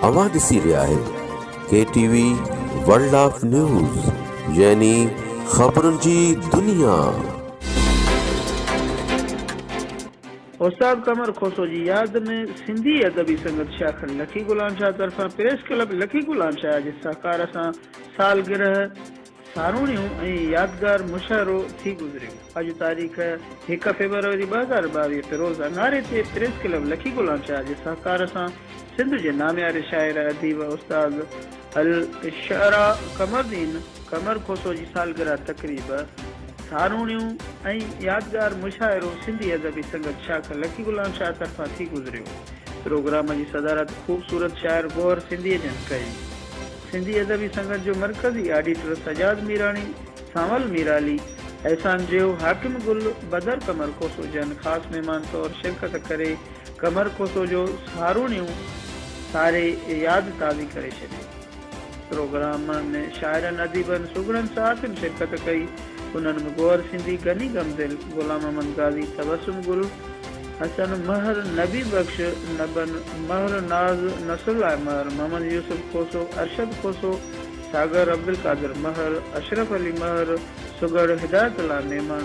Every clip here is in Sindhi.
اوهان ڏسي رهيا آهيو K T V world of news يعني خبرن جي دنيا. استاد قمر کوسو جي ياد ۾ سنڌي ادبي سنگت شاخ لکي غلام شاهه طرفان پريس ڪلب لکي غلام شاهه جي سهڪار سان سالگرهه ساروڻيون ۽ يادگار مشاعرو ٿي گذريو. اڄ تاريخ هڪ فيبروري 2022 تي روز اڱاري تي پريس ڪلب لکي غلام شاهه جي سهڪار سان سنڌ جي نامياري شاعر اديب استاد الشعراء قمرالدين قمر کوسو جي سالگرهه تقريب ساروڻيون ۽ يادگار مشاعرو سنڌي ادبي سنگت شاخ لکي غلام شاهه طرفان ٿي گذريو. پروگرام جي صدارت خوبصورت شاعر گوهر سنڌيء جن ڪئي. سنڌي ادبي سنگت جو مرڪزي آڊيٽر سجاد ميراڻي، سانول ميرالي، احسان جيو، حاڪم گل، بدر قمر کوسو جن خاص مهمان طور شرڪت ڪري قمر کوسو جو ساروڻيون ساري ياد تازي ڪري ڇڏي. پروگرام ۾ شاعرن، اديبن، سگهڙن، صحافين شرڪت ڪئي. انهن ۾ گوهر سنڌي، غني غمدل، غلام محمد غازي، تبسم گل، حسن مهر، نبي بخش نبن، مهر ناز، نصرالله مهر، محمد يوسف کوسو، ارشد کوسو، ساگر عبدالقادر مهر، اشرف علي مهر، سگهڙ هدايت الله ميمڻ،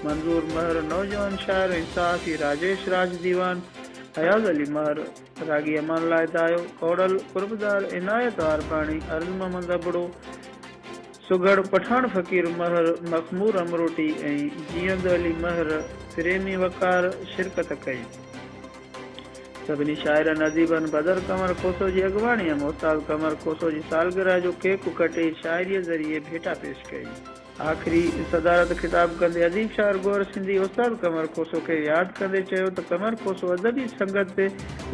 منظور مهر، نوجوان شاعر ۽ صحافي راجيش راج ديوان، اياز علي مهر، راڳي امان الله دايو، ڪوڙل، قربدار عنايت عارباڻي، عرض محمد ابڙو، سگهڙ پٺاڻ فقير مهر، مخمور امروٽي ۽ جيئند علي مهر، پريمي وقار شرڪت ڪئي. سڀني شاعرن اديبن بدر قمر کوسو جي اڳواڻيء ۾ استاد قمر کوسو جي سالگرهه جو ڪيڪ ڪٽي شاعريء ذريعي ڀيٽا پيش ڪئي. آخري صدارت خطاب ڪندي اديب شاعر گوهر سنڌي استاد قمر کوسو کي ياد ڪندي چيو ته قمر کوسو ادبي سنگت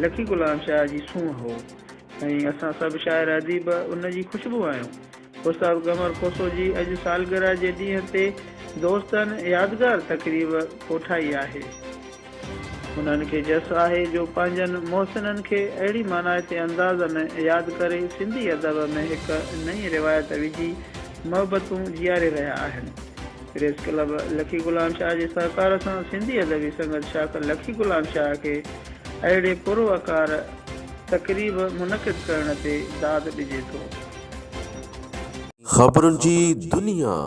لکي غلام شاهه جي سونهن هو ۽ اسان سڀ شاعر اديب ان جي خوشبو آهيون. استاد قمر کوسو جي اڄ سالگرهه جي ڏينهن تي دوستن يادگار تقريب ڪوٺائي آهي. انهن کي جس آهي جو پنهنجن محسنن کي اهڙي مانائتي انداز ۾ ياد ڪري سنڌي ادب ۾ هڪ نئين روايت وجهي محبتون جياري رهيا آهن. پريس ڪلب لکي غلام شاهه جي سهڪار سان سنڌي ادبي سنگت شاخ لکي غلام شاهه کي اهڙي پروقار تقريب منعقد ڪرڻ تي داد ڏجي ٿو. خبرن جي دنيا.